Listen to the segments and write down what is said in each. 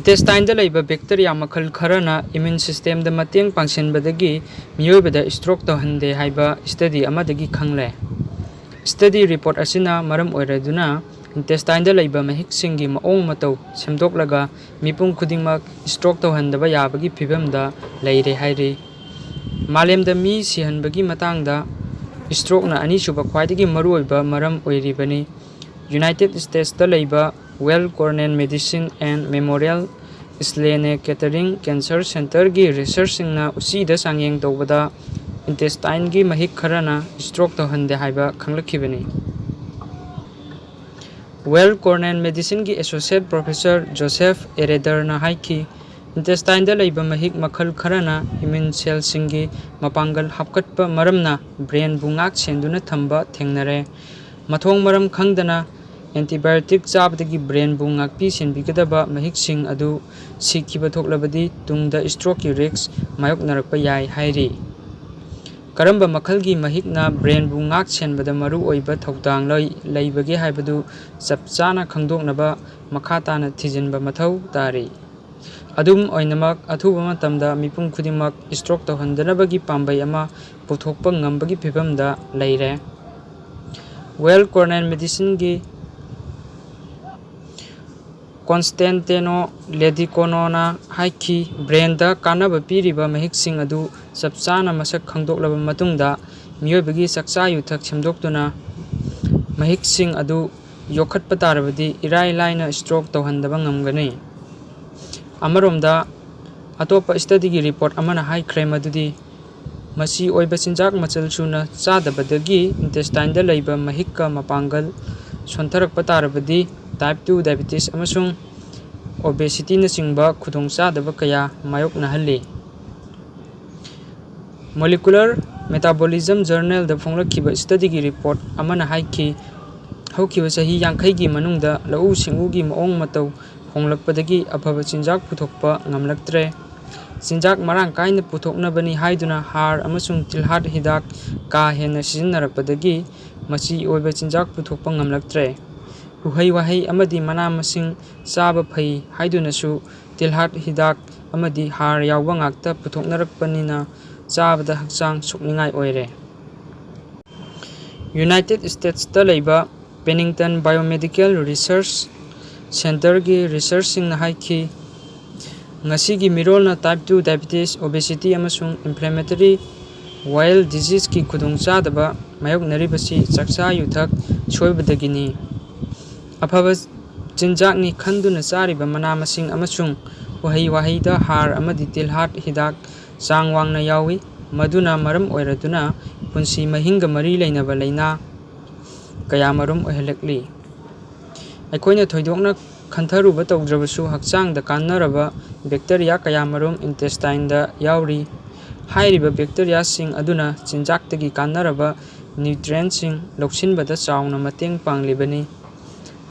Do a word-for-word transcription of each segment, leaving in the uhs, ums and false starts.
Intestine ꯗ ꯂꯩꯕ bacteria ꯃꯈꯜ ꯈꯔꯅ immune system ꯗ ꯃꯇꯦꯡ ꯄꯥꯡꯁꯤꯟꯕꯗꯒꯤ ꯃꯤꯑꯣꯏꯕꯗ stroke ꯇꯧꯍꯟꯗꯦ ꯍꯥꯏꯕ study ꯑꯃꯗꯒꯤ ꯈꯪꯂꯦ꯫ Study report ꯑꯁꯤꯅ ꯃꯔꯝ ꯑꯣꯏꯔꯗꯨꯅ intestine ꯗ ꯂꯩꯕ ꯃꯍꯤꯛꯁꯤꯡꯒꯤ ꯃꯑꯣꯡ ꯃꯇꯧ ꯁꯦꯝꯗꯣꯛꯂꯒ ꯃꯤꯄꯨꯝ ꯈꯨꯗꯤꯡꯃꯛ stroke ꯇꯧꯍꯟꯗꯕ ꯌꯥꯕꯒꯤ ꯐꯤꯕꯝꯗ ꯂꯩꯔꯦ ꯍꯥꯏꯔꯤ꯫ ꯃꯥꯂꯦꯝꯗ ꯃꯤ ꯁꯤꯍꯟꯕꯒꯤ ꯃꯇꯥꯡꯗ stroke ꯅ ꯑꯅꯤꯁꯨꯕ ꯈ꯭ꯋꯥꯏꯗꯒꯤ ꯃꯔꯨꯑꯣꯏꯕ ꯃꯔꯝ ꯑꯣꯏꯔꯤꯕꯅꯤ꯫ United States ꯇ ꯂꯩꯕ Weill Cornell Medicine and Memorial Sloan Kettering Cancer Center ꯒꯤ researcher ꯁꯤꯡꯅ ꯎꯆꯤꯗ ꯆꯥꯡꯌꯦꯡ ꯇꯧꯕꯗ intestine ꯒꯤ ꯃꯍꯤꯛ ꯈꯔꯅ stroke ꯇꯧꯍꯟꯗꯦ ꯍꯥꯏꯕ ꯈꯪꯂꯛꯈꯤꯕꯅꯤ꯫ Weill Cornell Medicine ꯒꯤ associate professor Joseph Ereter ꯅ ꯍꯥꯏꯈꯤ, intestine ꯗ ꯂꯩꯕ ꯃꯍꯤꯛ ꯃꯈꯜ ꯈꯔꯅ immune cell ꯁꯤꯡꯒꯤ ꯃꯄꯥꯡꯒꯜ ꯍꯥꯞꯀꯠꯄ ꯃꯔꯝꯅ brain ꯕꯨ ꯉꯥꯛ ꯁꯦꯟꯗꯨꯅ ꯊꯝꯕ ꯊꯦꯡꯅꯔꯦ꯫ ꯃꯊꯣꯡ ꯃꯔꯝ ꯈꯪꯗꯅ antibiotic ꯆꯥꯕꯗꯒꯤ brain ꯕꯨ ꯉꯥꯛꯄꯤ ꯁꯦꯟꯕꯤꯒꯗꯕ ꯃꯍꯤꯛꯁꯤꯡ ꯑꯗꯨ ꯁꯤꯈꯤꯕ ꯊꯣꯛꯂꯕꯗꯤ ꯇꯨꯡꯗ stroke ꯀꯤ risk ꯃꯥꯌꯣꯛꯅꯔꯛꯄ ꯌꯥꯏ ꯍꯥꯏꯔꯤ꯫ ꯀꯔꯝꯕ ꯃꯈꯜꯒꯤ ꯃꯍꯤꯛꯅ brain ꯕꯨ ꯉꯥꯛ ꯁꯦꯟꯕꯗ ꯃꯔꯨ ꯑꯣꯏꯕ ꯊꯧꯗꯥꯡ ꯂꯩ-, ꯂꯩꯕꯒꯦ ꯍꯥꯏꯕꯗꯨ ꯆꯞ ꯆꯥꯅ ꯈꯪꯗꯣꯛꯅꯕ ꯃꯈꯥ ꯇꯥꯅ ꯊꯤꯖꯤꯟꯕ ꯃꯊꯧ ꯇꯥꯔꯤ꯫ ꯑꯗꯨꯝ ꯑꯣꯏꯅꯃꯛ, ꯑꯊꯨꯕ ꯃꯇꯝꯗ ꯃꯤꯄꯨꯝ ꯈꯨꯗꯤꯡꯃꯛ stroke ꯇꯧꯍꯟꯗꯅꯕꯒꯤ ꯄꯥꯝꯕꯩ ꯑꯃ ꯄꯨꯊꯣꯛꯄ ꯉꯝꯕꯒꯤ ꯐꯤꯕꯝꯗ ꯂꯩꯔꯦ꯫ Weill Cornell Medicine ꯒꯤ Constantino Ledicano ꯅ ꯍꯥꯏꯈꯤ, brain ꯗ ꯀꯥꯟꯅꯕ ꯄꯤꯔꯤꯕ ꯃꯍꯤꯛꯁꯤꯡ ꯑꯗꯨ ꯆꯞ ꯆꯥꯅ ꯃꯁꯛ ꯈꯪꯗꯣꯛꯂꯕ ꯃꯇꯨꯡꯗ, ꯃꯤꯑꯣꯏꯕꯒꯤ ꯆꯥꯛꯆꯥ ꯌꯨꯊꯛ ꯁꯦꯝꯗꯣꯛꯇꯨꯅ ꯃꯍꯤꯛꯁꯤꯡ ꯑꯗꯨ ꯌꯣꯛꯈꯠꯄ ꯇꯥꯔꯕꯗꯤ ꯏꯔꯥꯏ ꯂꯥꯏꯅ stroke ꯇꯧꯍꯟꯗꯕ ꯉꯝꯒꯅꯤ꯫ ꯑꯃꯔꯣꯝꯗ, ꯑꯇꯣꯞꯄ study ꯒꯤ report ꯑꯃꯅ ꯍꯥꯏꯈ꯭ꯔꯦ ꯃꯗꯨꯗꯤ ꯃꯆꯤ ꯑꯣꯏꯕ ꯆꯤꯟꯖꯥꯛ ꯃꯆꯜ ꯁꯨꯅ ꯆꯥꯗꯕꯗꯒꯤ intestine ꯗ ꯂꯩꯕ ꯃꯍꯤꯛꯀ ꯃꯄꯥꯡꯒꯜ ꯁꯣꯟꯊꯔꯛꯄ ꯇꯥꯔꯕꯗꯤ type two diabetes ꯑꯃꯁꯨꯡ obesity ꯅꯆꯤꯡꯕ ꯈꯨꯗꯣꯡꯆꯥꯗꯕ ꯀꯌꯥ ꯃꯥꯌꯣꯛꯅꯍꯜꯂꯤ꯫ Molecular Metabolism Journal ꯗ ꯐꯣꯡꯂꯛꯈꯤꯕ study ꯒꯤ report ꯑꯃꯅ ꯍꯥꯏꯈꯤ, ꯍꯧꯈꯤꯕ ꯆꯍꯤ ꯌꯥꯡꯈꯩꯒꯤ ꯃꯅꯨꯡꯗ ꯂꯧꯎ ꯁꯤꯡꯎꯒꯤ ꯃꯑꯣꯡ ꯃꯇꯧ ꯍꯣꯡꯂꯛꯄꯗꯒꯤ ꯑꯐꯕ ꯆꯤꯟꯖꯥꯛ ꯄꯨꯊꯣꯛꯄ ꯉꯝꯂꯛꯇ꯭ꯔꯦ꯫ ꯆꯤꯟꯖꯥꯛ ꯃꯔꯥꯡ ꯀꯥꯏꯅ ꯄꯨꯊꯣꯛꯅꯕꯅꯤ ꯍꯥꯏꯗꯨꯅ ꯍꯥꯔ ꯑꯃꯁꯨꯡ ꯇꯤꯜꯍꯥꯠ ꯍꯤꯗꯥꯛ ꯀꯥ ꯍꯦꯟꯅ ꯁꯤꯖꯤꯟꯅꯔꯛꯄꯗꯒꯤ ꯃꯆꯤ ꯑꯣꯏꯕ ꯆꯤꯟꯖꯥꯛ ꯄꯨꯊꯣꯛꯄ ꯉꯝꯂꯛꯇ꯭ꯔꯦ꯫ ꯎꯍꯩ ꯋꯥꯍꯩ ꯑꯃꯗꯤ ꯃꯅꯥ ꯃꯁꯤꯡ ꯆꯥꯕ ꯐꯩ ꯍꯥꯏꯗꯨꯅꯁꯨ ꯇꯤꯜꯍꯥꯠ ꯍꯤꯗꯥꯛ ꯑꯃꯗꯤ ꯍꯥꯔ ꯌꯥꯎꯕ ꯉꯥꯛꯇ ꯄꯨꯊꯣꯛꯅꯔꯛꯄꯅꯤꯅ ꯆꯥꯕꯗ ꯍꯛꯆꯥꯡ ꯁꯣꯛꯅꯤꯡꯉꯥꯏ ꯑꯣꯏꯔꯦ꯫ ꯌꯨꯅꯥꯏꯇꯦꯗ ꯁ꯭ꯇꯦꯠꯁꯇ ꯂꯩꯕ ꯄꯦꯅꯤꯡꯇꯟ ꯕꯥꯏꯑꯣꯃꯦꯗꯤꯀꯦꯜ ꯔꯤꯁꯔꯆ ꯁꯦꯟꯇꯔꯒꯤ ꯔꯤꯁꯔꯆꯁꯤꯡꯅ ꯍꯥꯏꯈꯤ, ꯉꯁꯤꯒꯤ ꯃꯤꯔꯣꯜꯅ type two diabetes, obesity ꯑꯃꯁꯨꯡ inflammatory bowel diseaseꯀꯤ ꯈꯨꯗꯣꯡꯆꯥꯗꯕ ꯃꯥꯌꯣꯛꯅꯔꯤꯕꯁꯤ ꯆꯥꯛꯆꯥ ꯌꯨꯊꯛ ꯁꯣꯏꯕꯗꯒꯤꯅꯤ꯫ ꯑꯐꯕ ꯆꯤꯟꯖꯥꯛꯅꯤ ꯈꯟꯗꯨꯅ ꯆꯥꯔꯤꯕ ꯃꯅꯥ ꯃꯁꯤꯡ ꯑꯃꯁꯨꯡ ꯎꯍꯩ ꯋꯥꯍꯩꯗ ꯍꯥꯔ ꯑꯃꯗꯤ ꯇꯤꯜꯍꯥꯠ ꯍꯤꯗꯥꯛ ꯆꯥꯡ ꯋꯥꯡꯅ ꯌꯥꯎꯏ, ꯃꯗꯨꯅ ꯃꯔꯝ ꯑꯣꯏꯔꯗꯨꯅ ꯄꯨꯟꯁꯤ ꯃꯍꯤꯡꯒ ꯃꯔꯤ ꯂꯩꯅꯕ ꯂꯥꯏꯅꯥ ꯀꯌꯥꯃꯔꯨꯝ ꯑꯣꯏꯍꯜꯂꯛꯂꯤ꯫ ꯑꯩꯈꯣꯏꯅ ꯊꯣꯏꯗꯣꯛꯅ ꯈꯟꯊꯔꯨꯕ ꯇꯧꯗ꯭ꯔꯕꯁꯨ ꯍꯛꯆꯥꯡꯗ ꯀꯥꯟꯅꯔꯕ bacteria ꯀꯌꯥꯃꯔꯨꯝ intestineꯗ ꯌꯥꯎꯔꯤ꯫ ꯍꯥꯏꯔꯤꯕ bacteriaꯁꯤꯡ ꯑꯗꯨꯅ ꯆꯤꯟꯖꯥꯛꯇꯒꯤ ꯀꯥꯟꯅꯔꯕ nutrientꯁꯤꯡ ꯂꯧꯁꯤꯟꯕꯗ ꯆꯥꯎꯅ ꯃꯇꯦꯡ ꯄꯥꯡꯂꯤꯕꯅꯤ꯫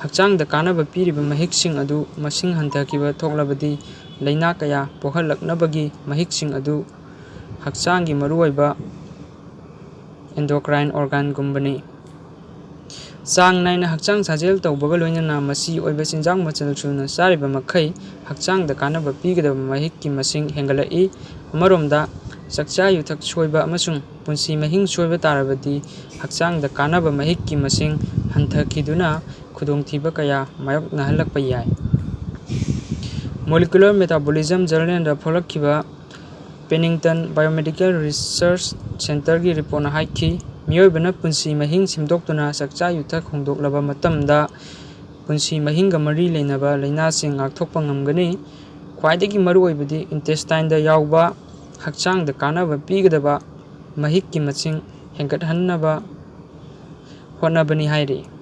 ꯍꯛꯆꯥꯡꯗ ꯀꯥꯟꯅꯕ ꯄꯤꯔꯤꯕ ꯃꯍꯤꯛꯁꯤꯡ ꯑꯗꯨ ꯃꯁꯤꯡ ꯍꯟꯊꯈꯤꯕ ꯊꯣꯛꯂꯕꯗꯤ ꯂꯥꯏꯅꯥ ꯀꯌꯥ ꯄꯣꯛꯍꯜꯂꯛꯅꯕꯒꯤ ꯃꯍꯤꯛꯁꯤꯡ ꯑꯗꯨ ꯍꯛꯆꯥꯡꯒꯤ ꯃꯔꯨꯑꯣꯏꯕ endocrine organꯒꯨꯝꯕꯅꯤ꯫ ꯆꯥꯡ ꯅꯥꯏꯅ ꯍꯛꯆꯥꯡ ꯁꯥꯖꯦꯜ ꯇꯧꯕꯒ ꯂꯣꯏꯅꯅ ꯃꯆꯤ ꯑꯣꯏꯕ ꯆꯤꯟꯖꯥꯛ ꯃꯆꯜ ꯁꯨꯅ ꯆꯥꯔꯤꯕ ꯃꯈꯩ ꯍꯛꯆꯥꯡꯗ ꯀꯥꯟꯅꯕ ꯄꯤꯒꯗꯕ ꯃꯍꯤꯛꯀꯤ ꯃꯁꯤꯡ ꯍꯦꯟꯒꯠꯂꯛꯏ꯫ ꯑꯃꯔꯣꯝꯗ, ꯆꯥꯛꯆꯥ ꯌꯨꯊꯛ ꯁꯣꯏꯕ ꯑꯃꯁꯨꯡ ꯄꯨꯟꯁꯤ ꯃꯍꯤꯡ ꯁꯣꯏꯕ ꯇꯥꯔꯕꯗꯤ ꯍꯛꯆꯥꯡꯗ ꯀꯥꯟꯅꯕ ꯃꯍꯤꯛꯀꯤ ꯃꯁꯤꯡ ꯍꯟꯊꯈꯤꯗꯨꯅ ꯈꯨꯗꯣꯡꯊꯤꯕ ꯀꯌꯥ ꯃꯥꯌꯣꯛꯅꯍꯜꯂꯛꯄ ꯌꯥꯏ꯫ Molecular Metabolism journalꯗ ꯐꯣꯡꯂꯛꯈꯤꯕ ꯄꯦꯅꯤꯡꯇꯟ ꯕꯥꯏꯑꯣꯃꯦꯗꯤꯀꯦꯜ ꯔꯤꯁꯔꯆ ꯁꯦꯟꯇꯔꯒꯤ ꯔꯤꯄꯣꯔꯠꯅ ꯍꯥꯏꯈꯤ, ꯃꯤꯑꯣꯏꯕꯅ ꯄꯨꯟꯁꯤ ꯃꯍꯤꯡ ꯁꯦꯝꯗꯣꯛꯇꯨꯅ ꯆꯥꯛꯆꯥ ꯌꯨꯊꯛ ꯍꯣꯡꯗꯣꯛꯂꯕ ꯃꯇꯝꯗ ꯄꯨꯟꯁꯤ ꯃꯍꯤꯡꯒ ꯃꯔꯤ ꯂꯩꯅꯕ ꯂꯥꯏꯅꯥꯁꯤꯡ ꯉꯥꯛꯊꯣꯛꯄ ꯉꯝꯒꯅꯤ꯫ ꯈ꯭ꯋꯥꯏꯗꯒꯤ ꯃꯔꯨꯑꯣꯏꯕꯗꯤ intestineꯗ ꯌꯥꯎꯕ ꯍꯛꯆꯥꯡꯗ ꯀꯥꯟꯅꯕ ꯄꯤꯒꯗꯕ ꯃꯍꯤꯛꯀꯤ ꯃꯁꯤꯡ ꯍꯦꯟꯒꯠꯍꯟꯅꯕ ꯍꯣꯠꯅꯕꯅꯤ ꯍꯥꯏꯔꯤ꯫